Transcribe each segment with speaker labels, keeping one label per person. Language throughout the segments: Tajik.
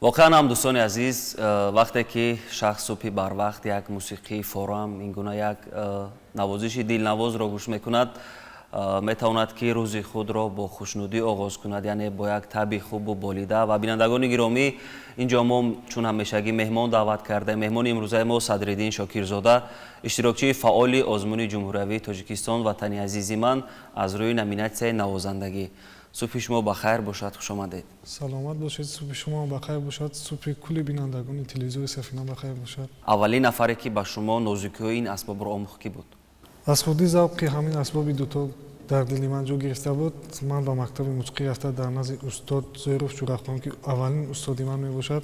Speaker 1: Воқеан ҳам, дӯстони азиз, вақте ки шахс субҳи барвақт як мусиқии форам, ин гуна як навозиши дилнавозро гӯш мекунад, метавонад, ки рӯзи худро бо хушнудӣ оғоз кунад, яъне бо як табъи хубу болида. Ва бинандагони гиромӣ, инҷо мо чун ҳамешагӣ меҳмон даъват кардаем. Меҳмони имрӯзаи мо Садриддин Шокирзода, иштирокчии фаъоли озмуни ҷумҳуриявии «Тоҷикистон — Ватани азизи ман» аз рӯи номинатсияи навозандагӣ. Субҳи шумо ба хайр бошад, хушомадед.
Speaker 2: Саломат бошед, субҳи шумо ба хайр бошад, субҳи кулли бинандагони телевизори Сафина ба хайр бошад.
Speaker 1: Аввалин нафаре, ки ба шумо нозукиҳои ин асбобро омӯхт, кӣ буд?
Speaker 2: Аз хурдӣ завқи ҳамин асбоби дутор дар дили ман ҷо гирифта буд. Ман ба мактаби мусиқӣ рафта, дар назди устод Зоиров Ҷураххон, ки аввалин устоди ман мебошад,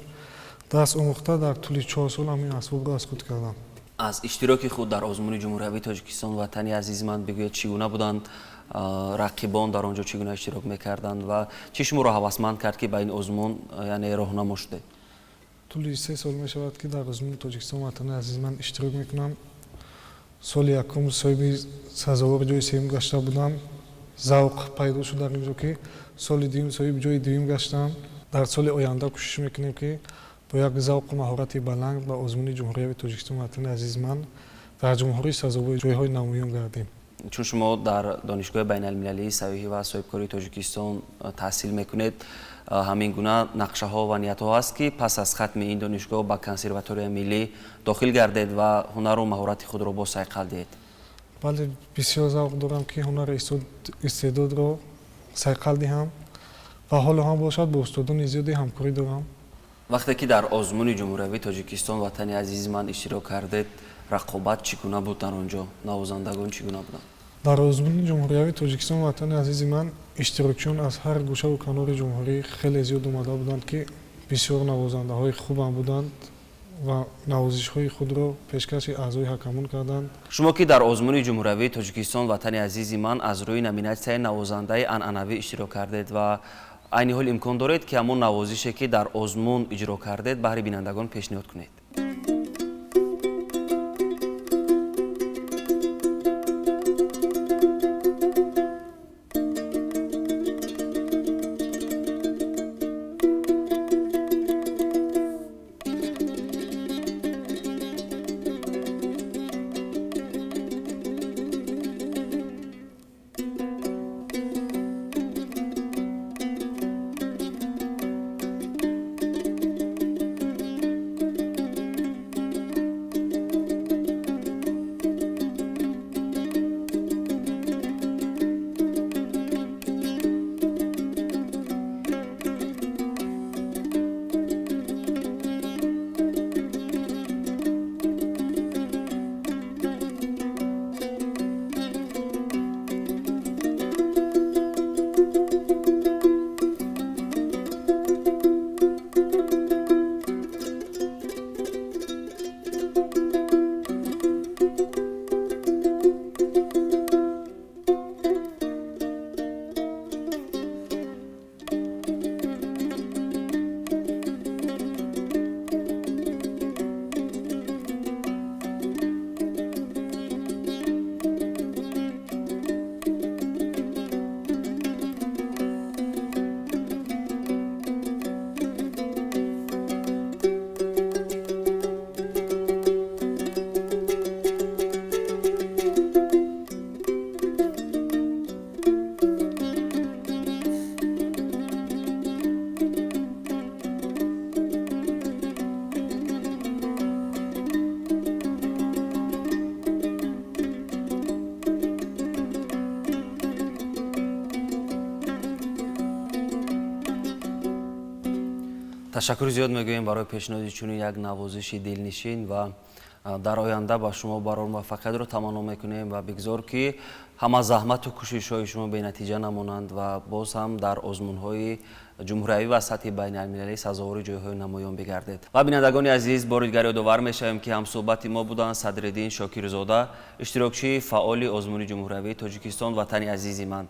Speaker 2: дарс омӯхта, дар тӯли 4 сол ҳамин асбобро аз худ кардам.
Speaker 1: Аз иштироки худ дар озмуни ҷумҳуриявии «Тоҷикистон — Ватани азизи ман» бигӯед. Чӣ гуна буданд рақибон дар он ҷо, чӣ гуна иштирок мекарданд ва чӣ шуморо ҳавасманд кард, ки ба ин озмун, яъне, роҳнамо шудед?
Speaker 2: Тӯли 3 сол мешавад, ки дар озмуни «Тоҷикистон — Ватани азизи ман» иштирок мекунам. Соли якум соҳиби сазовори ҷои сеюм гашта будам. Завқ пайдо шуд дар ин ҷо, ки соли дуюм соҳиби ҷои дуюм гаштам. Дар соли оянда кӯшиш мекунем, ки бо як завқу маҳорати баланд ба озмуни ҷумҳуриявии «Тоҷикистон — Ватани азизи ман» дар ҷумҳурӣ сазовори ҷойҳои намоён гардем.
Speaker 1: Чун шумо дар Донишгоҳи байналмилалии сайёҳӣ ва соҳибкории Тоҷикистон таҳсил мекунед, ҳамин гуна нақшаҳо ва ниятҳо ҳаст, ки пас аз хатми ин донишгоҳ ба Консерваторияи миллӣ дохил гардед ва ҳунару маҳорати худро боз сайқал диҳед?
Speaker 2: Бале, бисёр завқ дорам, ки ҳунару истеъдодро сайқал диҳам ва ҳоло ҳам бошад, бо устодони зиёде ҳамкорӣ дорам.
Speaker 1: Вақте ки дар озмуни ҷумҳуриявии «Тоҷикистон — Ватани азизи ман» иштирок кардед, рақобат чӣ гуна буд дар он ҷо? Навозандагон чӣ гуна буданд?
Speaker 2: Дар озмуни ҷумҳуриявии «Тоҷикистон — Ватани азизи ман» иштирокчиён аз ҳар гӯшаву канори ҷумҳурӣ хеле зиёд омада буданд, ки бисёр навозандаҳои хубам буданд ва навозишҳои худро пешкаши аъзои ҳакамон карданд.
Speaker 1: Шумо, ки дар озмуни ҷумҳуриявии «Тоҷикистон — Ватани азизи ман» аз рӯи номинатсияи навозандаи анъанавӣ иштирок кардед ва айни ҳол имкон доред, ки ҳамон навозише, ки дар озмун иҷро кардед, баҳри бинандагон пешниҳод кунед? Ташаккури зиёд мегӯем барои пешниҳоди чунин як навозиши дилнишин ва дар оянда ба шумо барор муваффақиятро таманно мекунем ва бигзор, ки ҳама заҳмату кӯшишҳои шумо бенатиҷа намонанд ва боз ҳам дар озмунҳои ҷумҳуриявӣ ва сатҳи байналмилалӣ сазовори ҷойҳои намоён бигардед. Ва бинандагони азиз, бори дигар ёдовар мешавем, ки ҳамсӯҳбати мо буданд Садриддин Шокирзода, иштирокчии фаъоли озмуни ҷумҳуриявии «Тоҷикистон — Ватани азизи ман».